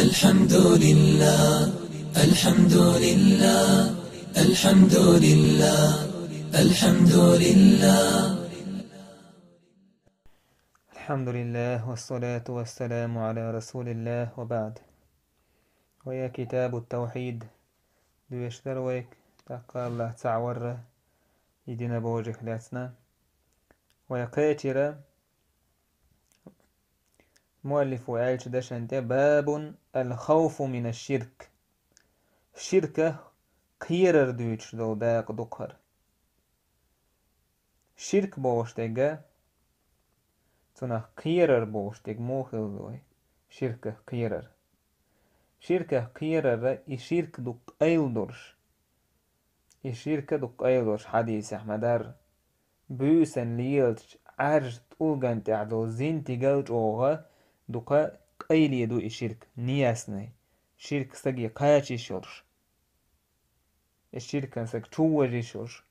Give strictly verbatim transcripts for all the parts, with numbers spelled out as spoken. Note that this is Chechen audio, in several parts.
الحمد لله، الحمد لله، الحمد لله، الحمد لله. الحمد لله، والصلاة والسلام على رسول الله، وبعد. ويا كتاب التوحيد، дуьйцуш дара вай, тӀаккха АллахӀ цхьаъ вар, и дина божих лаьцна. Вай кхечира муаллифо аьллачу дашан тӀе: «Бабун аль-хауфу мина ширк». Ширках кхерар дуьйцуш долу дакъа ду-кх хӀара. Ширк бохуш дерг, цунах кхерар бохуш дерг муха хилла ду вай? Ширках кхерар. Ширках кхерар, и ширк ду къайладолуш. И ширк ду къайладолуш, хьадисехь ма-дарра. Буьйсанна лелачу Ӏаьржа тӀулган тӀехь долу зин тигал чӀогӀа дукха къайле ду и ширк, неясный. Ширк стаге кхача йиш йолуш. И ширкан стаг чу вожа йиш йолуш.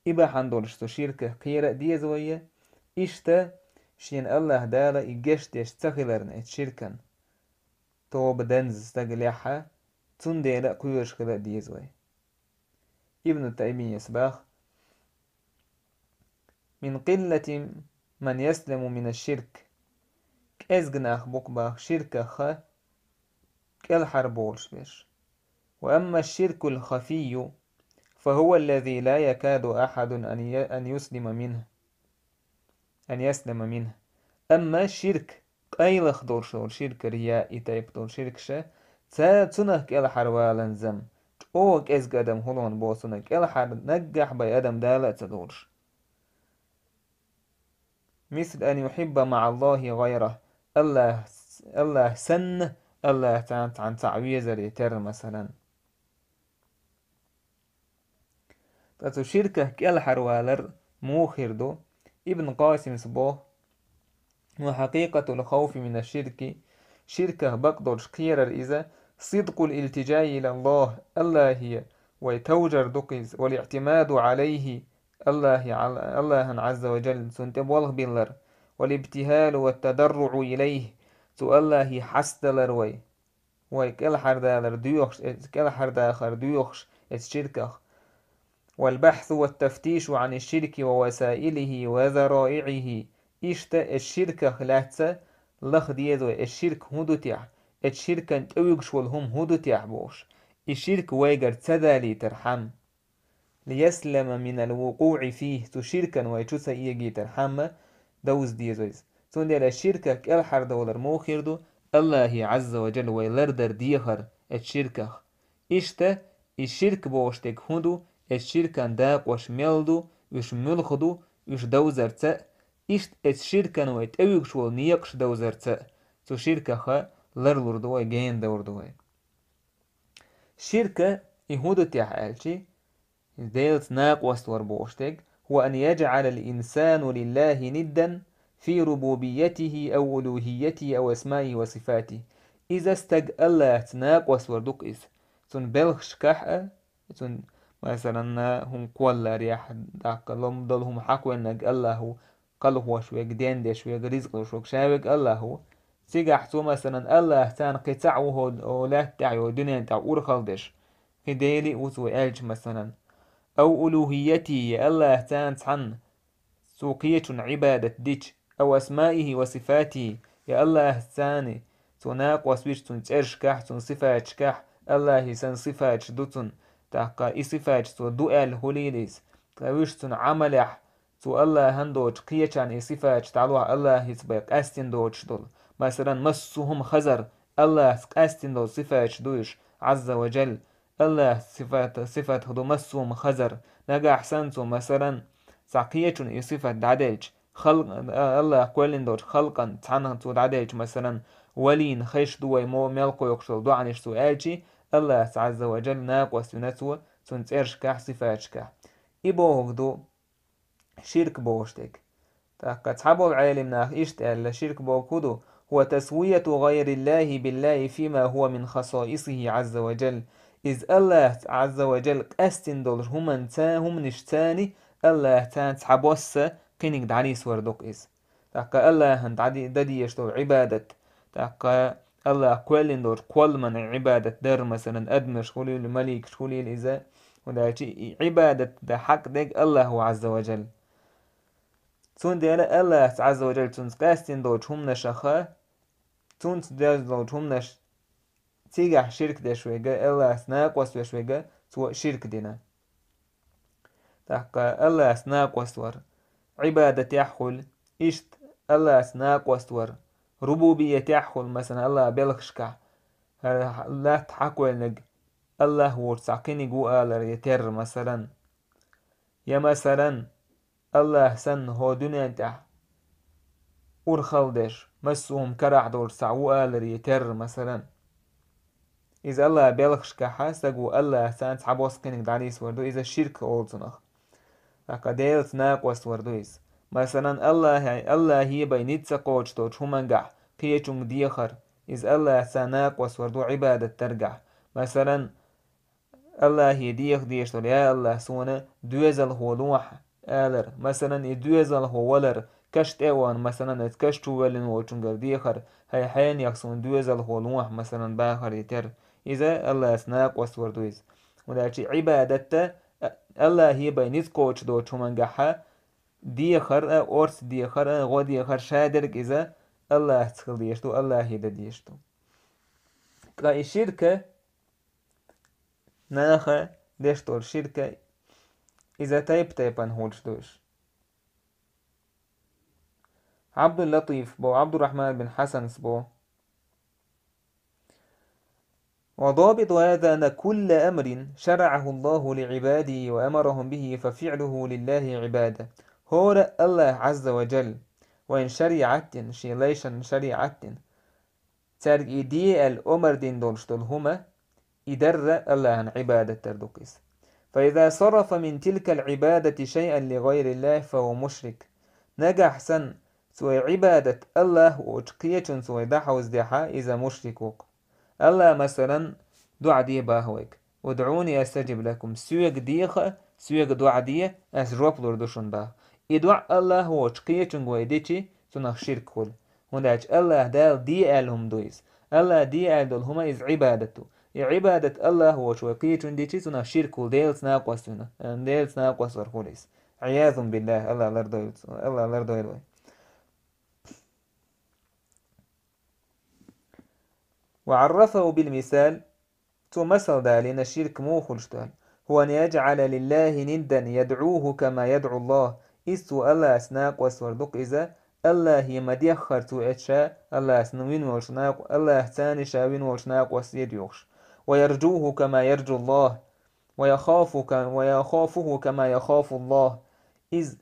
И бахьана долуш цу ширках кхера а деза вай, иштта шена АллахӀ Дала и гечдеш ца хиларна эцу ширкан тоба данза стаг лаьхьа, цундела а кхоьруш хила а деза вай. Ибн Таймияс баха: «Мин къиллати ман ясламу мина ширк». КӀезга нах бу-кх баха ширках кӀелхьарбовлуш берш. «Ва амма ширкул хафийю, фа хӀува аллази ла якаду ахьадун ан я-, ан юслима минху». Ан яслама минху. Амма ширк, къайлаха долуш долу ширк, рия, и тайпа долу ширкаш, ца цунах кӀелхьарваланза, чӀогӀа кӀезга адам хӀун боху цунах кӀелхьар, наггахь бен адам Дала а ца долуш. Мисл ан юхибба маӀаллахӀи гӀайрахӀ. АллахӀ, АллахӀ санна, АллахӀ цхьаьна цхьаьна цхьаъ везаре терра, масалан. Ткъа цу ширках кӀелхьарвалар муха хир ду? Ибн Къасимс боху: «Ва хьакъикъатул хауфи мина ширки», ширках бакъдолуш кхерар иза, «сидкъул илтиджаи илаллахӀ», АллахӀе вай товжар ду-кх иза, «вал иӀтимаду Ӏалайхи», АллахӀе, АллахӀан Ӏазза ва Джалла, цунна тӀе болх биллар, «вал ибтихӀалу ват тадарруӀу илайхи», цу АллахӀе хьастадалар вай. Вай кӀелхьардалар доьхуш, э, кӀелхьардахар доьхуш эцу ширках. «Вал бахьсу ват тафтишу Ӏани ширки ва васаилихи ва зараиӀихи». Иштта эцу ширках лаьцна лаха деза вай, эцу ширк хӀун ду техь, эцу ширкан тӀевуьгуш волу хӀума хӀун ду техь бохуш. И ширк вайгара ца далийтархьама. «Лияслама минал вукъуӀи фийхи», цу ширкан вай чу ца эгийтархьама, довза деза иза. Цундела ширках кӀелхьардовлар муха хир ду? АллахӀе Ӏазза ва Джалла вай лардар дехар эцу ширках. Иштта, и ширк бохуш дерг хӀун ду, эцу ширкан дакъош мел ду, уьш муьлха ду, уьш довзарца а, иштта эцу ширкан вай тӀевуьгуш волу некъаш довзарца а, цу ширкаха ларлур ду вай, генадовр ду вай. Ширка и хӀун ду техь аьлчи, Делаца накъост вар бохуш дерг, «хӀува ан яджӀалал инсану лиллахӀи ниддан фи рубубиятихӀи ав улухӀиятихӀи ав асмаихӀи ва сифатихӀи». Иза стаг АллахӀца накъост вар ду-кх иза. Цунна белхашкахь а, цунна, масалан, хӀума кхолларехь, даккха лом долу хӀума хьакхоьллинарг АллахӀ ву, кхалхош верг, дендеш верг, ризкъ луш верг, ша верг АллахӀ ву. Цигахь цо, масалан, АллахӀ царна кхин цхьаъ ву хӀо-, хӀо лаьтта тӀехь йолу дуьнен тӀехь урхалла деш. Кхин дели ву цо аьлча, масалан, ав улухӀияти, я АллахӀ царна цхьанна цо кхечунна Ӏибадат дича, ав асмаихӀи ва сифатихӀи, я АллахӀ царна цо накъост вича цунна цӀерашкахь, цунна сифаташкахь, АллахӀе санна сифаташ ду цунна, тӀаккха и сифаташ цо ду аьлла хуьлийла иза, ткъа вуьш цунна Ӏамалехь, цо АллахӀан доцуш кхечарна и сифаташ дӀалохь АллахӀаца бен къаьстина доцуш долу. Масалан, массо а хӀума хазар, АллахӀаца къаьстина долу сифаташ ду уьш, Ӏазза ва Джалла. АллахӀан сифат, сифатах ду массо а хӀума хазар. Нагахь санна цо, масалан, цхьа кхечунна и сифат дӀаделча, халкъ-, АллахӀа кхоьллина долчу халкъан цхьанна цо дӀаделча, масалан, валийна хезаш ду вай мо-, мел кхойкхуш долу доӀанаш цо аьлчи, АллахӀаца, Ӏазза ва Джалла, накъост вина цо цунна цӀерашкахь, сифаташкахь. И бохург ду ширк бохуш дерг. ТӀаккха цхьаболу Ӏелим наха иштта аьлла, ширк бохург хӀун ду? «ХӀува тасвияту гӀайриллахӀи биллахӀи фима хӀува мин хасаисихӀи Ӏазза ва Джалла». Иза АллахӀаца, Ӏазза ва Джалла, къаьстина долуш хӀуманца, хӀуманаш царна, АллахӀ царна цхьабосса кхиниг дӀанисвар ду-кх иза. ТӀаккха АллахӀан дӀади-, дан дезаш долу Ӏибадат, тӀаккха Аллах кхоьллина долчу кхолламан Ӏибадат дар, масалан, адамаш хуьлийла, маликаш хуьлийла иза, хӀунда аьлча и Ӏибадат дан хьакъ дерг Аллах ву, Ӏазза ва Джалла. Цундела Аллаца, Ӏазза ва Джалла, цунца къаьстина долчу хӀуманашаха, цунца дезна долчу хӀуманаш, цигахь ширк деш верг, Аллаца накъост веш верг, цо ширк дина. ТӀаккха Аллаца накъост вар Ӏибадатехь хуьлу, иштта Аллаца накъост вар рубубиятехь хуьлу, масалан, Аллах белхашкахь, хӀара латта хьакхоьллинарг Аллах воцу цхьа кхиниг ву алар я терра, масалан. Я, масалан, Аллах санна хӀо дуьнен тӀехь урхалла деш, массо а хӀума карахь долуш цхьа ву алар я терра, масалан. Иза Аллах белхашкахьа стаг ву Аллах санна цхьа бос кхиниг дӀанисвар ду, иза ширк олу цунах. ТӀаккха Делаца накъост вар ду иза. Масалан, Аллахье, Аллахье бен ницкъ ца кхочуш долчу хӀумангахь кхечунга дехар, иза Аллаца накъост вар ду Ӏибадат даргахь. Масалан, Аллахье деха дезаш долу: «Я Аллах, суна доьзалхо лохьа», — алар. Масалан, и доьзалхо валар, каш тӀе а вахана, масалан, оцу каш чу воьллина волчуьнгара дехар: «ХӀай хьенех, суна доьзалхо лохьа», — масалан, бахар я терра. Иза Аллаца накъост вар ду иза. ХӀунда аьлча Ӏибадатта Аллахье бен ницкъ кхочуш долчу хӀумангахьа дехар а, орца дехар а, гӀо дехар шадерг иза Аллаца хила дезаш ду, Аллахье дан дезаш ду. Ткъа и ширка, наха деш долу ширка, иза тайп-тайпана хуьлуш ду уьш. Абдул-Латиф бо, Абдуррахман бин Хьасанс бо: «وضابط هذا أن كل أمر شرعه الله لعباده وأمرهم به ففعله لله عبادة». ХӀора Аллах, Ӏазза ва Джалла, вайн шариӀат дина, шен лайшан шариӀат дина, цаьрга и де аьлла омар дина долуш долу хӀума, и дарра Аллахьан Ӏибадат дар ду-кх иза. فإذا صرف من تلك العبادة شيئا لغير الله فهو مشرك. Нагахь санна, цо и Ӏибадат Аллах воцу кхечунца вай дӀахьовзадехьа, иза мушрик ву-кх. Аллах, масалан, дуӀа де баха вайга: «ادعوني أستجب لكم», соьга деха, соьга дуӀа де, ас жоп лур ду шуна баха. И дуӀа Аллах воцу кхечунга вай дичи, цунах ширк хуьлу. ХӀунда аьлча Аллах Дала де аьлла хӀума ду иза. Аллах де аьлла долу хӀума иза Ӏибадат ду. И Ӏибадат Аллах воцу вай кхечунна дичи, цунах ширк хуьлу, Делаца накъост вина, э, Делаца накъост вар хуьлу иза. Ӏиязун биллах, Аллах лардойла, Аллах лардойла вай. وعرفه بالمثال. Цо масал далийна ширк муха хуьлуш ду аьлла. هو أن يجعل لله ندا يدعوه كما يدعو الله. Иза цо Аллаца накъост вар ду-кх иза, Аллахье ма-деххара цо эцу ша, Аллаца вина волуш накъо-, Аллаца ша вина волуш накъостий доьхуш. ويرجوه كما يرجو الله. ويخاف ك-، ويخافه كما يخاف الله. Иза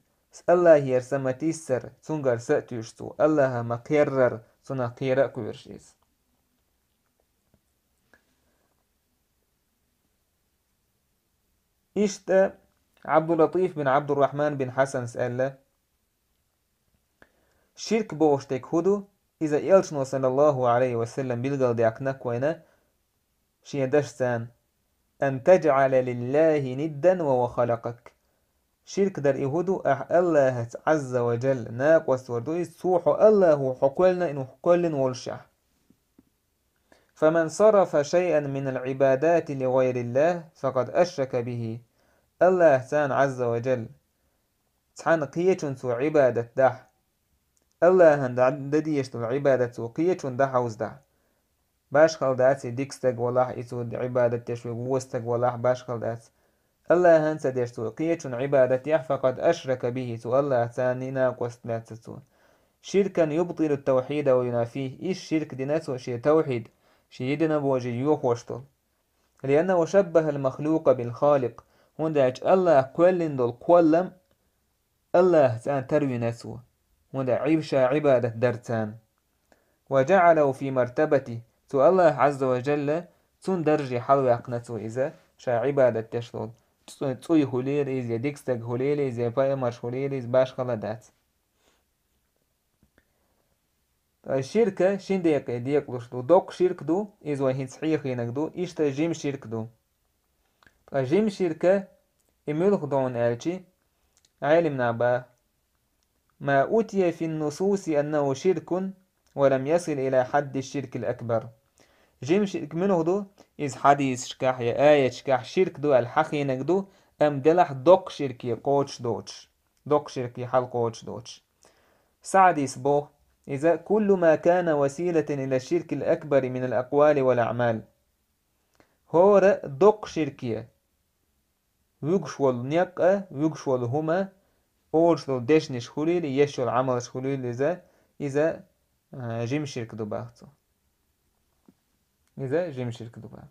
Аллахьера са ма-тиссара, цуьнгара са а туьйсуш цо, Аллахьах ма-кхеррара, цунах кхера а кхоьруш иза. Иштта Абдул-Латиф бин Абдуррахман бин Хьасанс аьлла: «Ширк бохуш дерг хӀун ду, иза Элчано, саллаллаху алейхи ва саллам, билгалдаьккхина-кх вайна шен дашца: أن تجعل لله ندا وهو خلقك». Ширк дар и хӀун ду, ахь Аллахьаца, Ӏазза ва Джалла, накъост вар ду иза, цо хьо Аллах ву хьо кхоьллина, хьо кхоьллина волушехь. فمن صرف شيئا من العبادات لغير الله فقد أشرك به. Аллахьаца, Ӏазза ва Джалла, цхьана кхечунна цо Ӏибадат дахь, Аллахьан дан дезаш долу Ӏибадат цо кхечунна дӀахьовзадахь, башхалла дац и дика стаг валахь, и цо Ӏибадат деш верг вон стаг валахь, башхалла дац. Аллахьан ца деш цо кхечунна Ӏибадат яхь, فقد أشرك به, цо Аллахьаца накъост лаьцна цо. شركا يبطل التوحيد وينافيه, иза ширк дина цо шен тавхьид, шен единобожие йохош долу. لأنه شبه المخلوق بالخالق, хӀунда аьлча Аллах кхоьллина долу кхоллам Аллахьаца тарвина цо, хӀунда Ӏиб-, ша Ӏибадат дарца. وجعله في مرتبته, цо Аллах, Ӏазза ва Джалла, цунна дарже хьалаваьккхина цо иза, ша Ӏибадат деш долу цу-, цӀуй хуьлийла иза, я дика стаг хуьлийла иза, я пайхамарш хуьлийла иза, башхалла дац. Ткъа ширка шин декъе декъалуш ду. Доккха ширк ду, иза вай хӀинца хьехийнарг ду, иштта жима ширк ду. Ткъа жима ширка и муьлха ду аьлчи, Ӏелимна баха: ما أتي في النصوص أنه شرك ولم يصل إلى حد الشرك الأكبر. Жима ширк муьнах ду? Иза хьадисашкахь я аяташкахь ширк ду аьлла хьахийнарг ду, амма делахь доккха ширке кхочуш доцуш. Доккха ширке хьалкхочуш доцуш. СаӀдис боху, иза: كل ما كان وسيلة إلى الشرك الأكبر من الأقوال والأعمال. ХӀора доккха ширке вуьгуш волу некъ а, вуьгуш волу хӀума, олуш долу дешнаш хуьлийла, еш йолу Ӏамалш хуьлийла иза, иза, а, жима ширк ду баха цо. Иза жима ширк ду баха.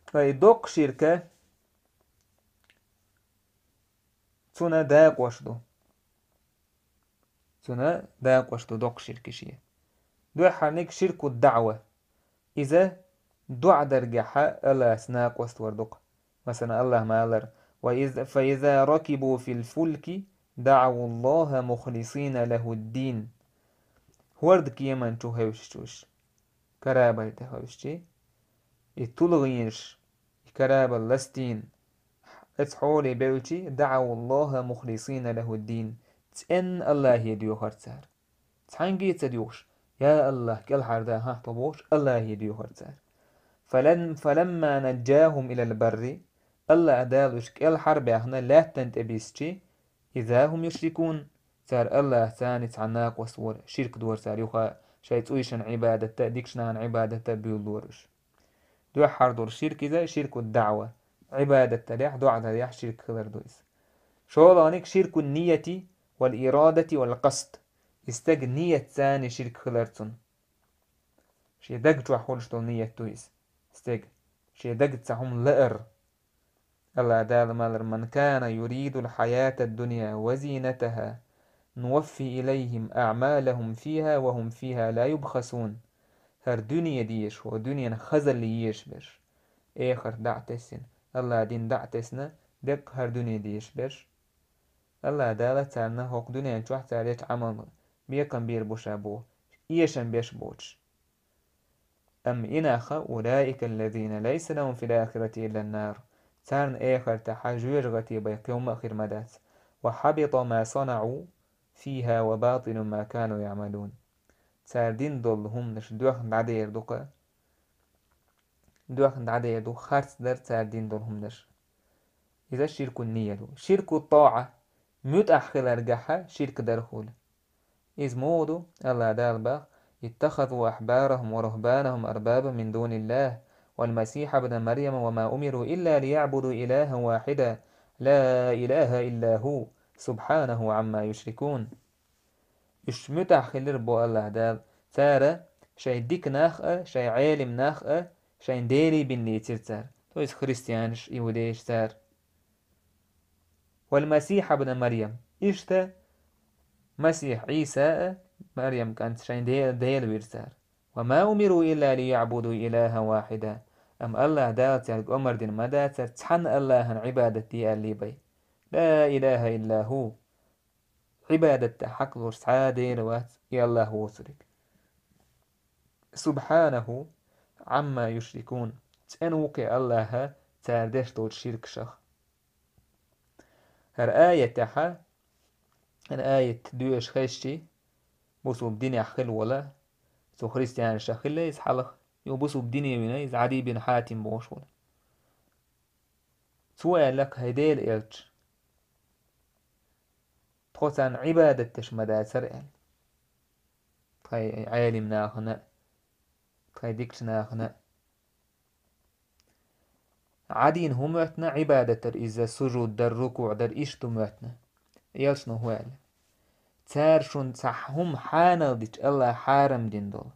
Ткъа и доккха ширка цуьнан дакъош ду. Цуьнан дакъош ду доккха ширкаш. Дуьххьарниг ширку даӀва. Иза доӀа даргахьа Аллахьца накъост вар ду-кх. Масала, Аллахь ма аллара: «وإذ، فإذا ركبوا في الفلك دعوا الله مخلصين له الدين». ХӀорда кеман чу хевшича уьш, карабал тӀе хевшича, и тулгӀенаш, и карабал ластийна, оцу хьоле бевлча, «دعوا الله مخلصين له الدين», цӀенна Аллахье доьхура цара. Цхьаьнгге а ца доьхуш: «Я Аллахь, кӀелхьардахьа тхо», — бохуш, Аллахье доьхура цара. فلم، فلما نجاهم إلى البر, Аллахь Дала уьш кӀелхьарбаьхна лаьттана тӀе биссича, إذا هم يشركون, цара Аллахьца цхьаьна накъост вора, ширк дора цара юха, шайн цӀушна Ӏибадатта а, дикачу нахана Ӏибадатта а буьйлалора уьш. Дуьххьара долу ширк иза ширку даӀва, Ӏибадат дарехь, доӀа дарехь ширк хилар ду иза. ШолгӀаниг ширку нияти вал ирадати вал къасд. И стеган ниятца цхьаьна ширк хилар цуьнан. Шен даг чохь хуьлуш долу ният ду иза. Стеган шен дагца цхьа хӀума лаар. Аллахь Дала ма аллара: «من كان يريد الحياة الدنيا وزينتها نوف إليهم أعمالهم فيها وهم فيها لا يبخسون». ХӀара дуьне дезаш, хӀокху дуьненан хазалла езаш берш, эхарт дӀа а тесна, Аллахьан дин дӀа а тесна, деккъа хӀара дуьне дезаш берш, Аллахь Дала царна хӀокху дуьнен чохь цара ечу Ӏамална бекхам бийр бу ша боху, эшам беш боцуш. Амма и нах: «أولئك الذين ليس لهم في الآخرة إلا النار». Царна эхартахь жоьжахати бен кхин хӀумма а хир ма дац. «وحبط ما صنعوا فيها وباطل ما كانوا يعملون». Цара дина долу хӀуманаш доьхна дӀадер ду-кх. Доьхна дӀадер ду, харц дара цара дина долу хӀуманаш. Иза ширку ния ду. Ширку тӀаӀа, муьтӀахь хиларгахьа ширк дар хуьлу. Иза муха ду? Аллахь Дала боху: «اتخذوا أحبارهم ورهبانهم أربابا من دون الله والمسيح ابن مريم وما أمروا إلا ليعبدوا إلها واحدا لا إله إلا هو سبحانه عما يشركون». Уьш муьтӀахь хилира боху Аллахь Дала. Цара шайн дика нах а, шайн Ӏелим нах а шайн делий бина лийцира цара. То есть христианаш, иудейш цара. «والمسيح ابن مريم». Иштта Масих Ӏийса а, Марьям кӀант шайн де-, дела вира цара. «وما أمروا إلا ليعبدوا إلها واحدا». Амма Аллахь Дала цаьрга омар дина ма дацара цхьана Аллахьан Ӏибадат де аьллий бен. «لا إله إلا هو». Ӏибадатта хьакъ луш цхьа а дела вац и Аллахь воцург. «سبحانه عما يشركون». ЦӀена ву кхин Аллахь цара деш долчу ширкашах. ХӀара аятехьа, хӀара аят доьшуш хезчий, бусулба динехь хила вола, цу христианашах хилла иза хьалха, юха бусулба дине вина иза Ӏадий бин Хьатим бохуш волу. Цо аьлла-кх: «ХӀай Дела элча, тхо царна Ӏибадат деш ма дацара», — аьлла. Тхайн Ӏелим нахана а, тхайн дикачу нахана а. Ӏадийна хӀун моьттина Ӏибадат дар иза, сужуд дар, рукуӀ дар, иштта хӀун моьттина? Элчано хӀун аьлла? Цара шуна цхьа хӀума хьанал дича, Аллахь хьарам дина долу,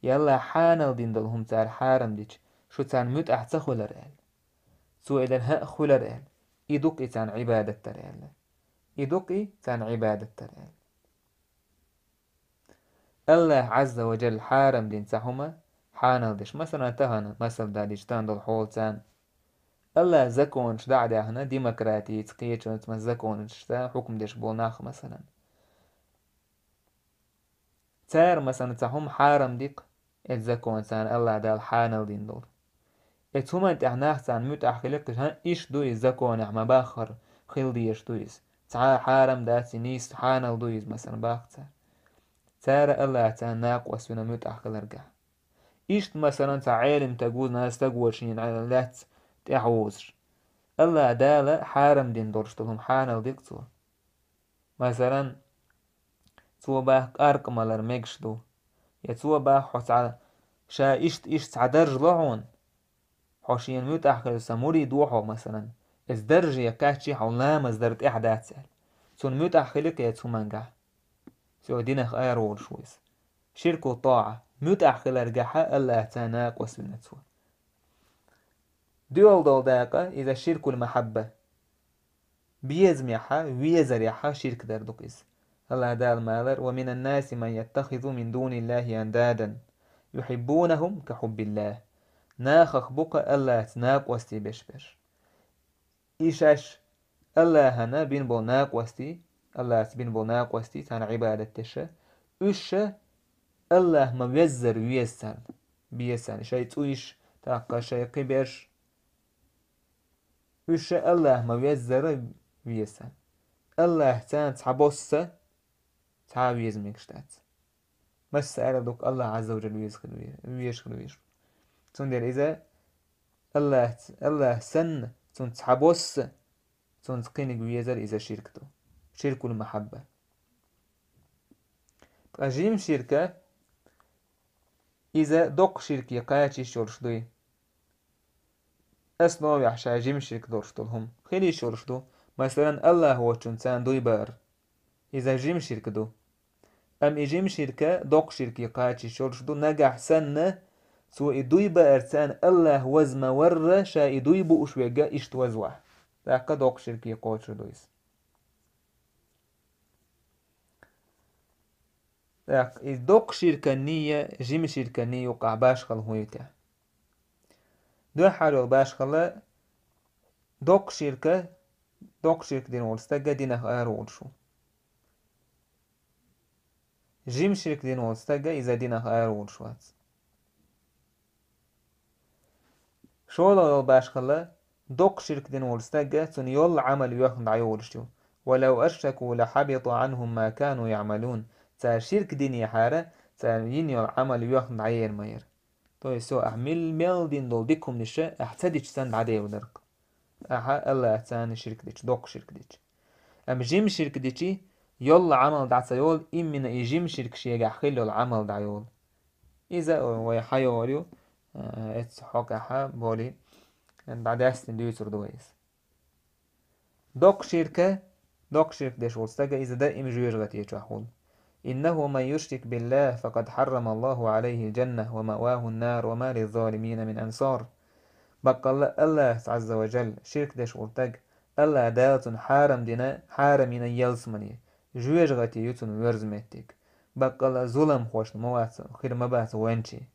я Аллахь хьанал дина долу хӀума цара хьарам дича, шу царна муьтӀахь ца хуьлар аьлла. Цо элира: «ХӀаъ, хуьлар», — аьлла. И ду-кх и царна Ӏибадат дар аьлла. И ду-кх и царна Ӏибадат дар аьлла. Аллахь Ӏазза ва Джалла хьарам дина цхьа хӀума хьанал деш. Масала, тахана, масал далийча, тахана долу хьолаца. Аллахь законаш дӀа а даьхна, демократица, кхечунца, маса законашца хьукам деш болу нах, масала. Цара, масала, цхьа хӀума хьарам ди-кх, эцу законаца Аллахь Дала хьанал дина долу. Эцу хӀуманна тӀехь нах царна муьтӀахь хилира-кх, хӀаъ, иштта ду иза, законехь ма-баххара, хила дезаш ду иза. цхьа хьарам дац, и нийса хьанал ду иза, масалан, бах цара. Цара АллахӀ царна накъост вина муьтӀахь хиларгахь. Иштта, масалан, цхьа Ӏелим стаг ву, нана стаг вочу, лаьцна тӀаьхьа вузуш. АллахӀ Дала хьарам дина долуш долу хӀума хьанал дикъ цо. Масалан, цо бах къаркъа малар мегаш ду, я цо бах хьо цхьа ша иштта, иштта цхьа дарж ло хьуна, хьо шена муьтӀахь хила сан мурид ву хьо, масалан, иза дарже кхаьччи хьо ламаз дар тӀехь дац аьлла. Цунна муьтӀахь хилира кхечу хӀумангахь. Цо динах ара волуш ву иза. Ширку тӀаӀа, муьтӀахь хиларгахьа АллахӀ царна накъост вина цо. Доьалла долу дакъа иза ширкул махьабба. Безамехьа, везарехьа ширк дар ду иза. АллахӀ Дала ма аллара: «Ва минан наси ман яттахизу мин дуниллахи андадан, юхиббунахум ка хуббиллах». Нахах бу-кха АллахӀца накъостий беш берш. И шаьш АллахӀана бина болу накъостий, АллахӀца бина болу накъостий, царна Ӏибадат деш, уьш ша АллахӀ ма веззара веза царна, беза царна, шайн цӀуйш, тӀаккха шайн кхиберш. Уьш ша АллахӀ ма веззара веза царна. АллахӀ царна цхьабосса цхьа а веза мегаш дац. Массара а ду-кх АллахӀ Ӏазза ва Жалла веза хила ве-, везаш хила везаш. Цундела иза АллахӀ, АллахӀ санна, цунца цхьабосса, цунца кхиниг везар иза ширк ду. Ширкул махьабба. Ткъа жима ширка, иза доккха ширке кхача йиш йолуш дуй. Основехь ша жима ширк долуш долу хӀума хила йиш йолуш ду, масалан, АллахӀ воцчунна царна дуй баар. Иза жима ширк ду. Амма и жима ширка доккха ширке кхача йиш йолуш ду, нагахь санна, цо и дуй баар царна АллахӀ ваза ма варра, ша и дуй бууш верг иштта вазвахь. ТӀаккха доккха ширке кхочур ду иза. ТӀаккха и доккха ширканний, жима ширканний юкъахь башхалла хӀун ю те? Дуьххьара йолу башхалла: доккха ширка, доккха ширк дина волу стага динах ара волуш ву. Жима ширк дина волу стага иза динах ара волуш вац. ШолгӀа йолу башхалла: доккха ширк дина волу стага, цунна йолу Ӏамал йоьхна дӀайолуш ю. «Ва лав ашраку ла хьабита Ӏанхум ма кану яъмалун». Цара ширк динехьара, цара йина йолу Ӏамал йоьхна дӀаер ма яра. То есть, со ахь мил-, мел дина долу дика хӀуманаш ахь ца дича санна дӀаделла дара-кх. Ахьа АллахӀ царна ширк дича, доккха ширк дича. Амма жима ширк дичи, йолла Ӏамал дӀа ца йолу, иммина и жима ширк шегахь хилла йолу Ӏамал дӀайолу. Иза вай хьайогӀур ю, э, эцу хьокъехьа боли, дӀадаьстина дуьйцур ду вай иза. Доккха ширка, доккха ширк деш волу стага иза даим жоьжахати чохь хуьлу. «Иннаху ман юшрик биллахи, факъад хьаррама Аллаху Ӏалайхи ль-джанна, ва маъваху н-нар, ва ма лиз-залимина мин ансар». Баккъалла АллахӀ Ӏазза ва Жалла ширк деш волу стаг, АллахӀ Дала цунна хьарам дина, хьарам йина ялсамане, жоьжахати ю цунна воьрзу меттиг. Баккъалла зуламхошна ма вац, хир ма бац венчи.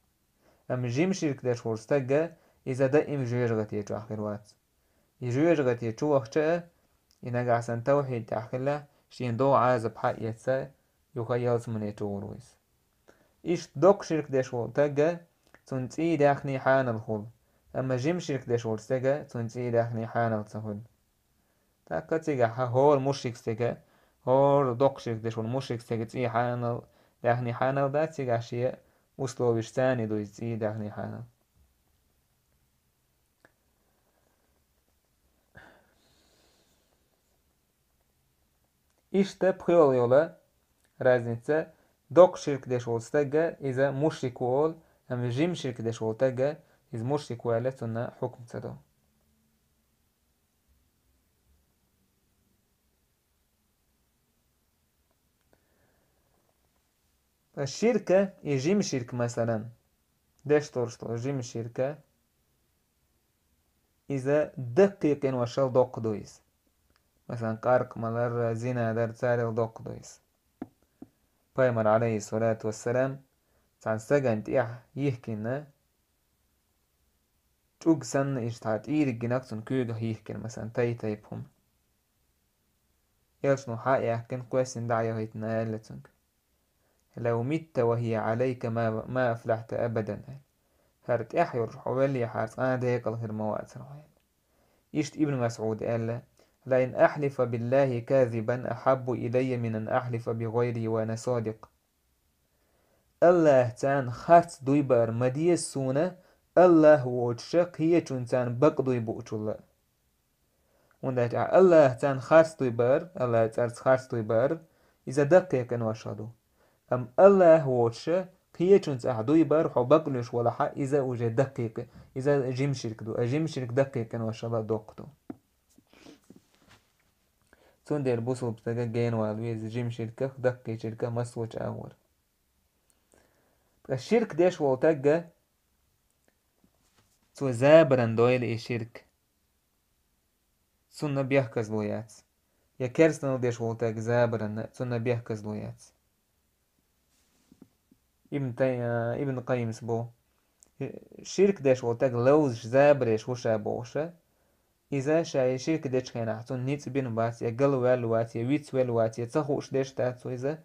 Амма жима ширк деш волу стагга иза даим жоьжахати чохь хир вац. И жоьжахати чу вахча а, и нагахь санна тавхьид тӀехь хилла, шена догӀу Ӏазап хьаэца, юха ялсамане чу гӀур ву иза. Иштта доккха ширк деш волу стагга, цунна цӀий даьхний хьанал хуьлу, амма жима ширк деш волу стага, цунна цӀий даьхний хьанал ца хуьлу. ТӀаккха цигахь хӀора мушрик стага, хӀора доккха ширк деш волу мушрик стага цӀий хьанал, даьхний хьанал дац, цигахь шен условиш царна ду иза цӀий даьхний хьанал. Иштта пхоьалгӀа йола разница: доккха ширк деш волу стагга иза мушрик ву олу, амма жима ширк деш волу стагга иза мушрик ву аьлла, цунна хьукм ца до. Ткъа ширка и жима ширк, масалан, деш долуш долу жима ширка, иза даккхий къиношал доккха ду иза. Масалан, къаркъамалар, зина дар, царел доккха ду иза. Пайхамар, Ӏалайхиссалату вассалам, цхьана стагана тӀехь йихкина, чӀуг санна иштта тӀийриг гинарг цунна куьйгахь йихкина, масалан, тай-тайпа хӀума. Элчано хьа а яьккхина, кхоьссина дӀа а яхийтина, аьлла цуьнга: «Лав митта ва хия Ӏалайка ма, ма афлахьта абадан», аьлла. «ХӀара тӀехь йолуш хьо веллехьара цкъа а декъала хир ма вацара хьо», аьлла. Иштта Ибн МасӀуда аьлла: «لأن أحلف بالله كاذبا أحب إلي من أن أحلف بغيره وأنا صادق». АллахӀаца харц дуй баар ма деза суна, АллахӀ воцуша кхечунца бакъ дуй буучул а. ХӀунда аьлча АллахӀаца харц дуй баар, АллахӀа цӀарца харц дуй баар, иза даккхий къинош ду. Амма АллахӀ воцуша кхечунца ахь дуй баар, хьо бакъ луьйш валахь а, иза уже даккхий къи-, иза жима ширк ду, а жима ширк даккхий къиношал а доккха ду. Цундела бусулба стага генавала веза жима ширках, даккхий ширках, массо а агӀор. Ткъа ширк деш волу стага цо забаран дойла и ширк, цунна бехказло яц. Я керстанал деш волу стага забаранна, цунна бехказло яц. Ибн Тай-, а, Ибн Къаййимас бо: ширк деш волу стаг ловзаш, забареш ву ша бохуша, иза ша и ширк дечу хенахь цунна ницкъ бина бац, я галваьлла вац, я вицвелла вац, я ца хууш деш дац цо иза,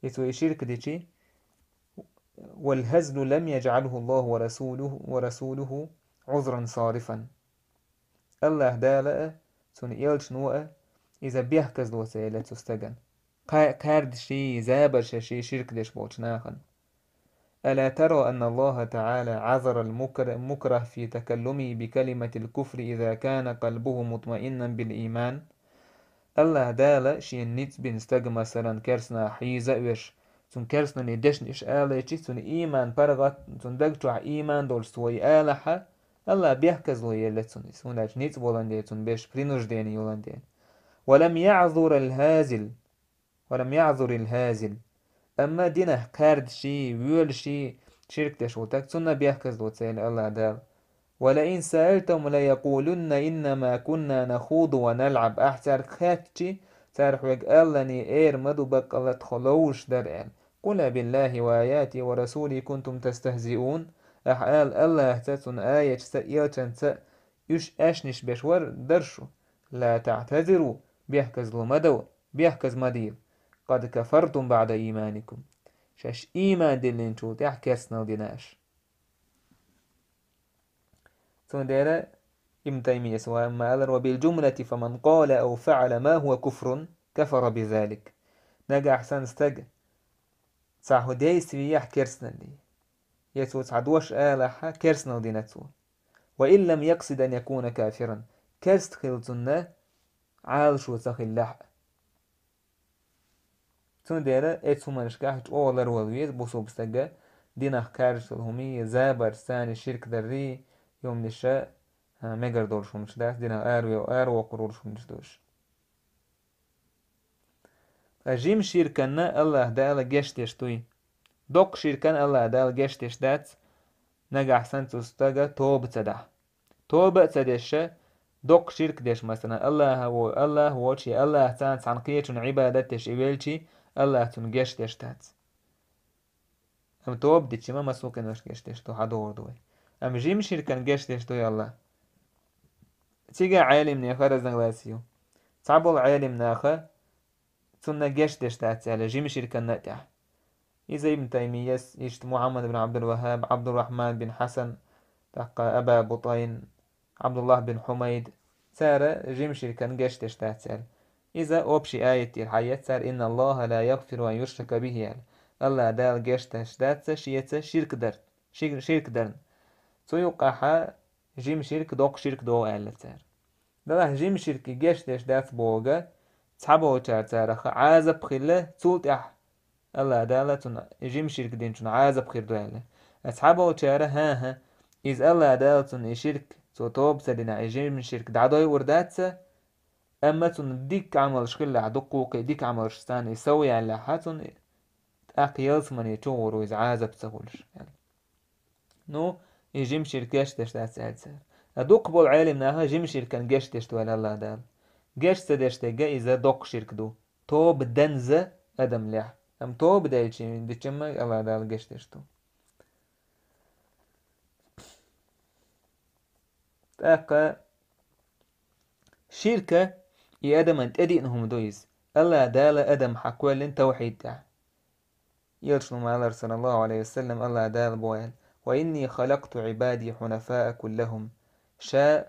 и цо и ширк дичи, «والهزل لم يجعله الله ورسوله، ورسوله عذرا صارفا». АллахӀ Дала а, цуьнан элчано а иза бехказло ца елла цу стагана. Кха-, кхаьрдаший, забаршаший ширк деш болчу нахана. «ألا ترى أن الله تعالى عذر المكر-، المكره في تكلمه بكلمة الكفر إذا كان قلبه مطمئنا بالإيمان». АллахӀ Дала шена ницкъ бина стаг, масалан, керстанах хьийза а веш, цунна керстаналлин дешнаш алийча, цуьнан ийман паргӀат, цуьнан даг чохь ийман долуш цо и алахь, АллахӀа бехказло елла цунна иза, хӀунда аьлча ницкъ болан дела цунна беш, принуждение йолан дела. «ولم يعذر الهازل، ولم يعذر الهازل». Амма динах кхаьрдаший, воьлуший ширк деш волу стаг, цунна бехказло ца елла АллахӀ Дала. «ولئن سألتهم ليقولن إنما كنا نخوض ونلعب». Ахь цаьрга хаьттичи, цара хьоьга аллани, эр ма ду, баккъалла тхо ловзуш дара аьлла. «قل أبالله وآياته ورسوله كنتم تستهزئون». Ахь ала, АллахӀца, цуьнан аяташца, элчанца уьш аьшнаш беш вар, дара шу. «لا تعتذروا», бехказло ма до, бехказ ма дийла. «قد كفرتم بعد إيمانكم». Шаьш ийман диллинчул тӀаьхьа керстанал дина аша. Цундела Ибн Таймияс ма аллара: «وبالجملة فمن قال أو فعل ما هو كفر كفر بذلك». Нагахь санна стаг цхьа хӀу действиехь керстаналлий, я цо цхьа дош алахь, керстанал дина цо. «وإن لم يقصد أن يكون كافرا». Керста хила цунна Ӏалашо ца хиллехь а. Цундела эцу хӀуманашкахь чӀогӀа ларвала веза бусулба стага, динах кхаьрдаш долу хӀумий, забарш, царний ширк даррий, йомниша, а, мегар долуш хӀуманаш дац, динах араве-, аравоккхур волуш хӀуманаш долуш. Ткъа жима ширканна АллахӀ Дала гечдеш дуй. Доккха ширкан АллахӀ Дала гечдеш дац, нагахь санна цу стага тоба ца дахь. Тоба а ца деш, доккха ширк деш, масалан, АллахӀа во-, АллахӀ воцуш я АллахӀаца цхьана кхечунна Ӏибадат деш и велчий, АллахӀа цунна гечдеш дац. Амма тоба дичи ма массо а къиношна гечдеш ду, хьан догӀур ду вай. Амма жима ширкан гечдеш дуй АллахӀ. Цига Ӏелимнехан разногласи ю. Цхьаболу Ӏелимнаха цунна гечдеш дац аьлла, жима ширканна а тӀехь. Иза Ибн Таймияс, иштта Мухьаммад бин Ӏабдул-ВаххӀаб, Ӏабдуррахьман бин Хьасан, тӀаккха Аба Бутайн, Ӏабдуллахь бин Хьумайд, цара жима ширкан гечдеш дац аьлла. Иза общий аят тӀера хьаэцара: «إن الله لا يغفر أن يشرك به», аьлла. АллахӀ Дала гечдеш дац шеца ширк дар, ши-, ширк дарна. Цу юкъахьа жима ширк доккха ширк догӀу аьлла цара. Делахь жима ширкан гечдеш дац бохург, цхьаболчара царах Ӏазап хилла, цул тӀаьхьа АллахӀ Дала цунна жима ширк динчунна Ӏазап хир ду аьлла. Цхьаболчара: «ХӀан-хӀа, иза АллахӀ Дала цунна и ширк, цо тоба ца динехь, и жима ширк дӀадойур дац, амма цунна дика Ӏамалш хиллехь, дуккха а дика Ӏамалш царна и сов яьллехь, цунна тӀаккха ялсамане чу гӀур ву иза Ӏазап ца хуьлуш», аьлла. Ну, и жима ширк гечдеш дац аьлла цара. Ткъа дукхахболу Ӏелимнаха жима ширкан гечдеш ду аьлла АллахӀ Дала. Геч ца деш дерг иза доккха ширк ду. Тоба данза адам лехь. Амма тоба делчи дичимма АллахӀ Дала гечдеш ду. ТӀаккха ширка и адаман тӀедиъна хӀума ду иза. АллахӀ Дала адам хьакхоьллина тавхьид тӀехь. Элчано ма аллара, саллаллаху Ӏалайхи ва саллам, АллахӀ Дала боху аьлла: «وإني خلقت عبادي حنفاء كلهم». Ша,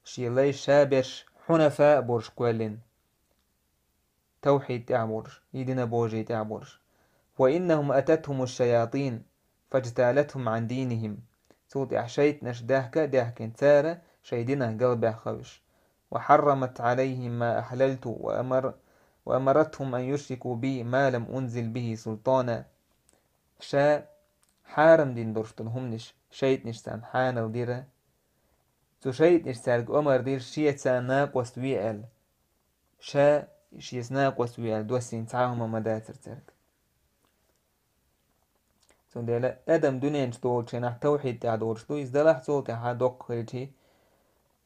шен лай ша берш хьунафа а болуш кхоьллина, тавхьид тӀехь болуш, единобожие тӀехь болуш. وإنهم أتتهم الشياطين فاجتالتهم عن دينهم. Цул тӀаьхьа шайтӀанаш даьхка а даьхкина, цара шайн динах галбаьхна хилла уьш. وحرمت عليهم ما أحللت وأمر وأمرتهم أن يشركوا بي ما لم أنزل به سلطانا. Ша хьарам дина долуш долу хӀуманаш шайтӀанаш царна хьанал дира. Цу шайтӀанаш цаьрга омар дира, шеца накъост ве аьлла. Ша шеца накъост ве аьлла доссийна цхьа а хӀума ма дацара цаьрга. Цундела адам дуьнен чу долучу хенахь тавхьид тӀехь долуш ду, иза далахь цул тӀаьхьа доккха хилчи,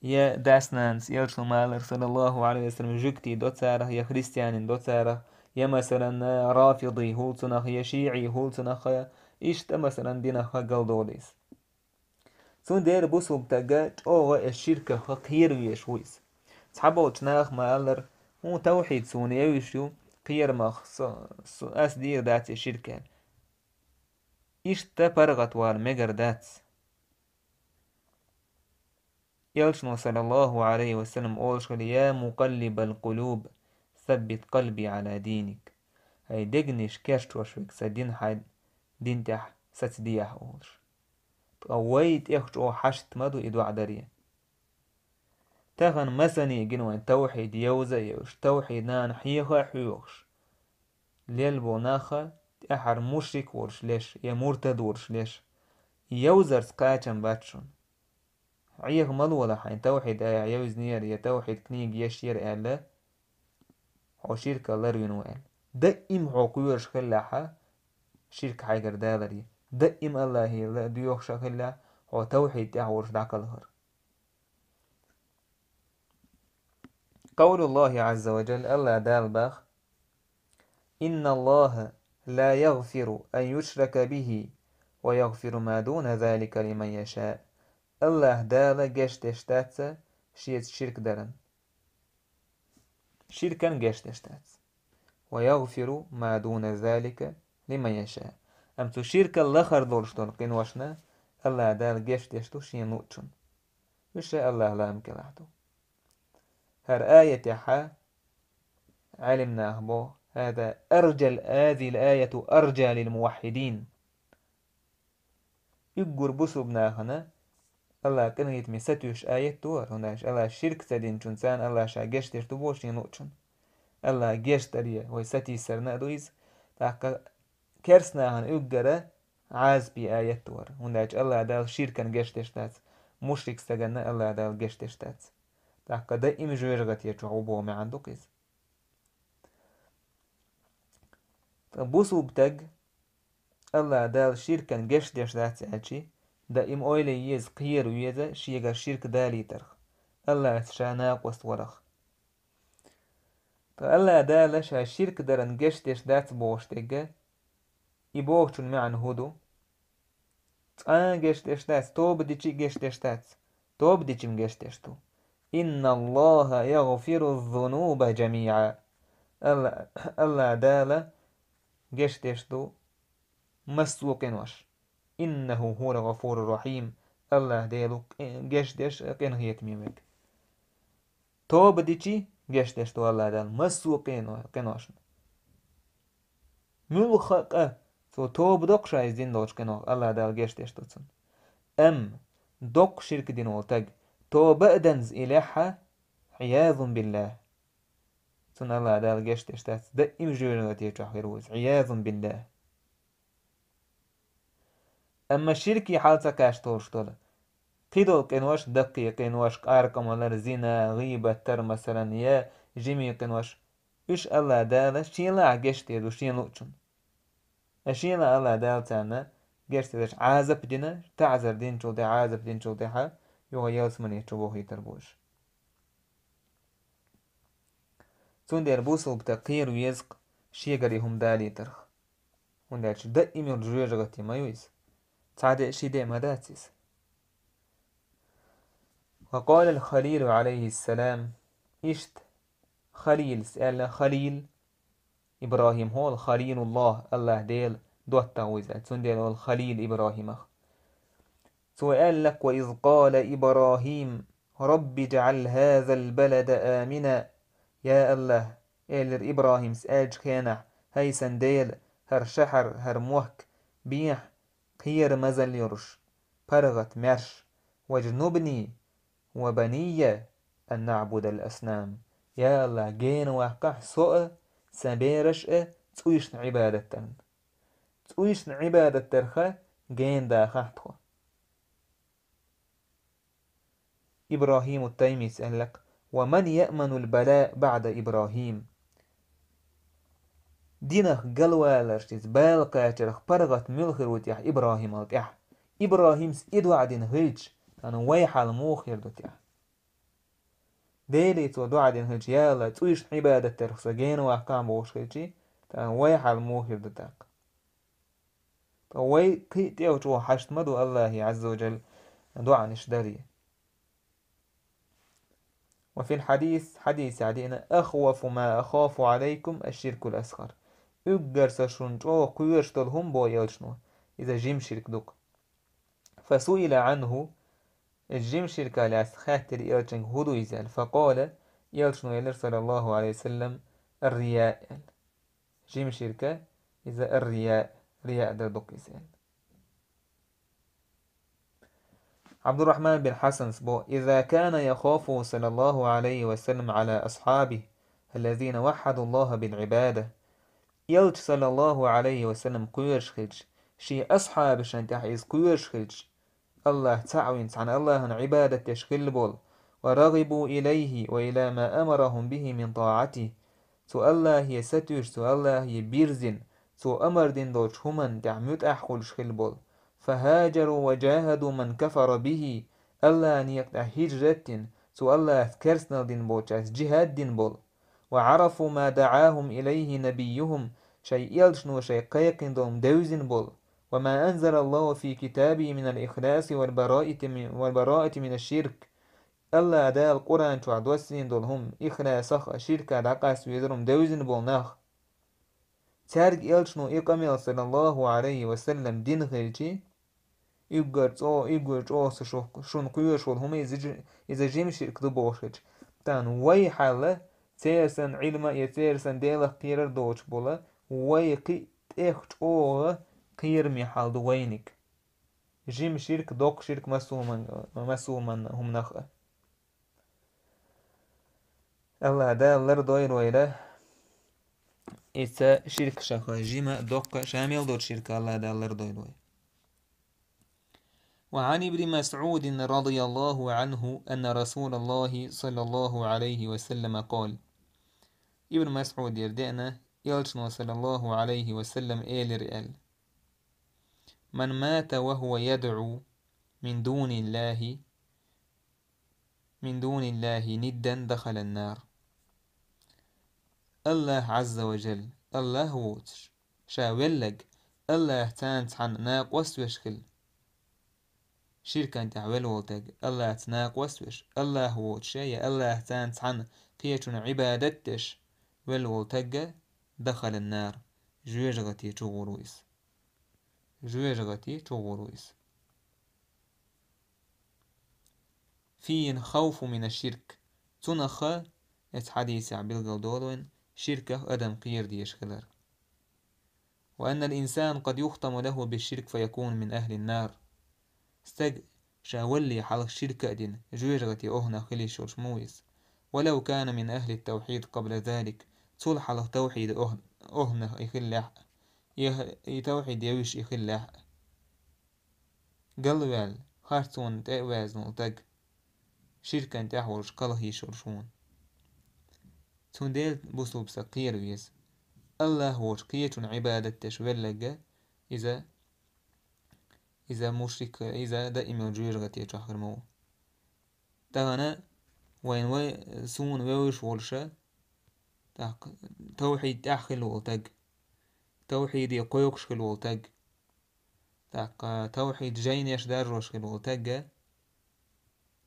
я дас-нанас, элчано ма аллара, саллаллаху Ӏалайхи ва саллам, жуьгтий до царах, я христианин до царах, я, масалан, рафидий хӀул цунах, я шиӀий хӀул цунах, иштта, масалан, динах галдолу иза. Цундела бусулба стага чӀогӀа эс ширках кхера везаш ву иза. Цхьаболчу наха ма аллара: «ХӀун, тавхьид суна евзаш ю, кхерамах со, со, ас дийр дац и ширк», – аьлла. Иштта паргӀат вала мегар дац. Элчано, саллаллаху Ӏалайхи ва саллам, олуш хилла: «Я мукъаллибал къулуб, саббит къалби Ӏала диник». Хьайн дегнаш керчош верг, сан дин хьайн дин тӀехь сацадехьа, олуш. Ткъа вай тӀех чӀогӀа хьашт ма ду и доӀа даре. Тахана масане гина вайн тавхьид евза а евзаш, тавхьид нана хьеха а хьоьхуш, лелла болу нах тӀаьхьара мушрик волуш леш я муртад волуш леш, евзарца кхачам бац шуна. Хьеха ма лолахь, хьайн тавхьид аят евзинера я тавхьид книга ешъера аьлла, хьо ширках ларвина ву аьлла. Даим хьо кхоьруш хиллехьа, ширк хьайгара даларе. Даим Аллахьера доьхуш а хиллехь, хьо тавхьид тӀехь волуш дӀакхалхара. Къавлуллахи Ӏазза ва жалла, Аллах Дала баха: «Инналлаха ла ягъфиру ан юшрака бихи ва ягъфиру ма дуна залика лиман яша». Аллах Дала гечдеш дац шеца ширк даран. Ширкан гечдеш дац. «Ва ягъфиру ма дуна залика лиман яша». Амма цу ширкал лахара долуш долу къиношна Аллах Дала гечдеш ду шена луучунна. Уьш а Аллах лаам кӀелахь ду. ХӀара аятехьа Ӏелимнаха боху: «Хаза аржал, хазил аяту аржа лил муваххидин». Уггар бусулба нахана Аллах къинхетаме сатуьйсуш аят ду хӀара, хӀунда аьлча Аллах ширк ца динчунна царна Аллах ша гечдеш ду боху шена луучунна. Аллах гечдаре вай сатийсарна а ду иза, тӀаккха керстанахана уггара Ӏазапе аят ду хӀара, хӀунда аьлча Аллах Дала ширкан гечдеш дац, мушрик стаганна Аллах Дала гечдеш дац. ТӀаккха даим жоьжахате чохь ву боху маьӀна ду-кх иза. Ткъа бусулба стаг Аллах Дала ширкан гечдеш дац аьлчи, даим ойла е еза, кхера веза шегара ширк далийтарх, Аллахца ша накъост варах. Ткъа Аллах Дала ша ширк даран гечдеш дац бохуш дерг, и бохучун маьӀна хӀун ду? Цкъа а гечдеш дац, тоба дичи а гечдеш дац. Тоба дичи-м гечдеш ду. «Инналлаха ягъфиру зунуба жамиӀа». Алла-, Аллах Дала гечдеш ду массо а къинош. «Иннаху хӀувал гъафуру рахьим». Аллах Дела ву къи-, гечдеш а, къинхетаме верг. Тоба дичи гечдеш ду Аллах Дала массо а къино-, къиношна. Муьлхха а къа цо тоба доккхуш а иза дина долчу къинойх, Аллах Дала гечдеш ду цунна. Амма доккха ширк дина волу стаг тоба а данза и лехьа, Ӏиязун биллахӀ, цунна Аллах Дала гечдеш дац, даим жоьжахате чохь хир ву иза, Ӏиязун биллахӀ. Амма ширке хьал ца кхаьчна долуш долу кхидолу къинош, даккхий къинош, къаркъамалар, зина, гӀийбат дар, масалан, я жимий къинош, уьш Аллах Дала шен лахь гечдийр ду шен луучунна. Ткъа шен лахь Аллах Дала царна гечдеш, Ӏазап дина, таӀзар динчул тӀаьхьа, Ӏазап динчул тӀаьхьа, юха ялсамане чу вохуьйтур бу уьш. Цундела бусулба стаг кхера веза-кх шегара и хӀума далийтарх. ХӀунда аьлча даим йолу жоьжахате ма ю иза. Цхьа де а, ши де а ма дац иза. Ва къалал Халилу, Ӏалайхиссалам, иштта Халилс аьлла, Халил, ИбрахӀим хӀола, ХалилуллахӀ, АллахӀ Дела доттагӀа ву иза, цундела олу Халил ИбрахӀимах. Цо аьлла-кх: «Ва из къала ИбрахӀим رب اجعل هذا البلد آمنا. Я АллахӀ, элира ИбрахӀимас аьллачу хенахь, хӀай сан Дела, хӀара шахьар, хӀара мохк бехьа кхерамазалла йолуш, паргӀат, маьрша, واجنبني وبني أن نعبد الأصنام. Я АллахӀ, гена ваккхахь со а, сан бераш а цӀуйшна Ӏибадат дарна. ЦӀуйшна Ӏибадат дарх гена дахахь тхо. ИбрахӀиму Таймийс аьлла-кх: ومن يأمن البلاء بعد إبراهيم؟ Динах галваларш, иза бала кхачарх паргӀат муьлха хир ву техьа ИбрахӀимал тӀаьхьа? ИбрахӀимас и доӀа дина хилча, тахана вай хьал муха хир ду техьа? Деле цо доӀа дина хилча, я АллахӀ, цӀуйшна Ӏибадат дарх со гена ваккхахь бохуш хилчий, тахана вай хьал муха хир ду тӀаккха? Ткъа вай кхин а тӀех чӀогӀа хьашт ма ду АллахӀе Ӏазза ва Джалла доӀанаш даре. وفي الحديث, хьадисехь деана: أخوف ما أخاف عليكم الشرك الأصغر. Уггар со шуна чӀогӀа кхоьруш долу хӀума, боху элчано, иза жима ширк ду-кх. فسئل عنه, иза жима ширка лаьцна хаьттира элчанга, хӀун ду иза аьлла. فقال, элчано элира, صلى الله عليه وسلم: الرياء аьлла. Жима ширка иза الرياء, рияъ дар ду-кх иза аьлла. Абдуррахман бин Хьасанс бо: إذا كان يخاف صلى الله عليه وسلم على أصحابه الذين وحدوا الله بالعبادة. Элча, саллаллаху Ӏалайхи ва саллам, кхоьруш хилча, шен асхьабашна тӀехь иза кхоьруш хилча, АллахӀ цхьаъ вина, цхьана АллахӀан Ӏибадат деш хилла болу, ورغبوا إليه وإلى ما أمرهم به من طاعته. Цу АллахӀе сатуьйсуш, цу АллахӀе бирзина, цо амар дина долчу хӀуманна тӀехь муьтӀахь хуьлуш хилла болу. فهاجروا وجاهدوا من كفر به. АллахӀан некъа тӀехь хӀижрат дина, цу АллахӀаца керстанал дина болчаьрца джихӀад дина болу. وعرفوا ما دعاهم إليه نبيهم. Шайн элчано шайн кхайкхина долу девзина болу. وما أنزل الله في كتابه من الإخلاص والبراءة من، والبراءة من الشرك. АллахӀ Дала Къуръан чохь доссийна долу хӀума, ихласах а, ширка дӀакъаста везар хӀума девзина болу нах. Цаьрга элчано и къамел, саллаллаху Ӏалайхи ва саллам, дина хилчий, уггар цӀо-, уггар чӀогӀа со шу-, шуна кхоьруш волу хӀума иза жи-, иза жима ширк ду бохуш хилча, тахана вай хьал а, церан санна Ӏилма а, я церан санна Делах кхерар а доцуш болу, вай кхин а тӀех чӀогӀа кхераме хьал ду вайниг. Жима ширк, доккха ширк массо а хӀуман-, массо а хӀуман-, хӀуманах а. АллахӀ Дала лардойла вайна и цхьа ширкашах, жима, доккха, ша мел долчу ширках АллахӀ Дала лардойла вай. وعن ابن مسعود رضي الله عنه أن رسول الله صلى الله عليه وسلم قال. Ибн МасӀудера деана, элчано, саллаллаху Ӏалайхи ва саллам, элира аьлла: من مات وهو يدعو من دون الله من دون الله ندا دخل النار. АллахӀ Ӏазза ва Джалла, АллахӀ воцуш, ша веллаг, АллахӀаца цхьана накъост веш хила. Ширкан тӀехь велла волу таг, АллахӀаца накъост веш, АллахӀ воцуш я АллахӀаца цхьана кхечунна Ӏибадат деш велла волу таг, دخل النار, жоьжахати чу гӀур ву иза. Жоьжахати чу гӀур ву иза. فيه الخوف من الشرك. Цунах а, эцу хьадисехь билгал долу вайн, ширках адам кхера дезаш хилар. وأن الإنسان قد يختم له بالشرك فيكون من أهل النار. Стаг ша валле хьалха ширка а дина, жоьжахати охӀнах хила йиш йолуш ма ву иза. ولو كان من أهل التوحيد قبل ذلك. Цул хьалха тавхьид охӀ-, охӀнах и хиллехь а, и, и тавхьид евзаш и хиллехь а. Галваьлла, харцонна тӀе а ваьзна волу таг, ширкан тӀехь волуш кхалха йиш йолуш ву. Цундела бусулба стаг кхера веза. АллахӀ воцуш кхечунна Ӏибадат деш веллаг а, иза, иза мушрик, иза даим йолу жоьжахати чохь хир ма ву. Тахана вайн вай, суна вевзаш волуш а, тӀаккха тавхьид тӀехь хилла волу таг, тавхьиде кхойкхуш хилла волу таг, тӀаккха тавхьид жайнеш даржош хилла волу таг а,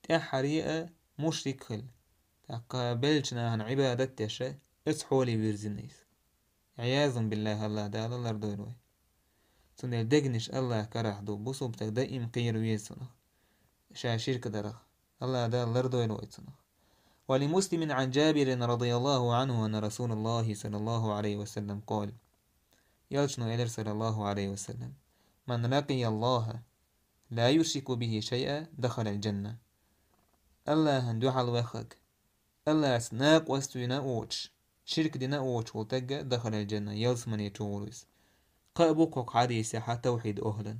тӀаьххьаре а мушрик хила, тӀаккха беллачу нахана Ӏибадат деш а, оцу хьоле вирзина иза. Ӏиязун биллахӀ, АллахӀ Дала лардойла вай. Цундела дегнаш АллахӀ карахь ду, бусулба стаг даим кхера веза цунах, ша ширк дарах. Аллах Дала лардойла вай цунах. ولمسلم عن جابر رضي الله عنه أن رسول الله صلى الله عليه وسلم قال. Элчано элира, саллаллаху алейхи ва саллям: من لقي الله لا يشرك به شيئا دخل الجنة. Аллахьан дуьхьал ваьххаг, Аллахьца накъост вина воцуш, ширк дина воцуш волу таг, дахалал джанна, ялсамане чу гӀур ву иза. Кхин а бу кху хьадисехь тавхьид охӀлан.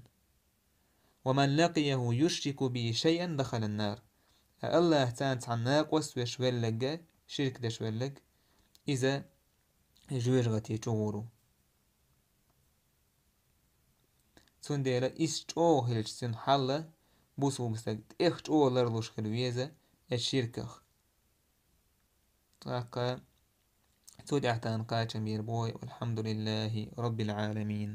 ومن لقيه يشرك به شيئا دخل النار. Ткъа Аллахьца цхьана накъост веш велларг, ширк деш велларг, иза жоьжахате чу гӀур ву. Цундела иза чӀогӀа хилча, цуьнан хьал, бусулба стаг тӀех чӀогӀа ларлуш хила веза оцу ширках. ТӀаккха цу тӀехь тахана кхачам бийр бу вай. والحمد لله رب العالمين.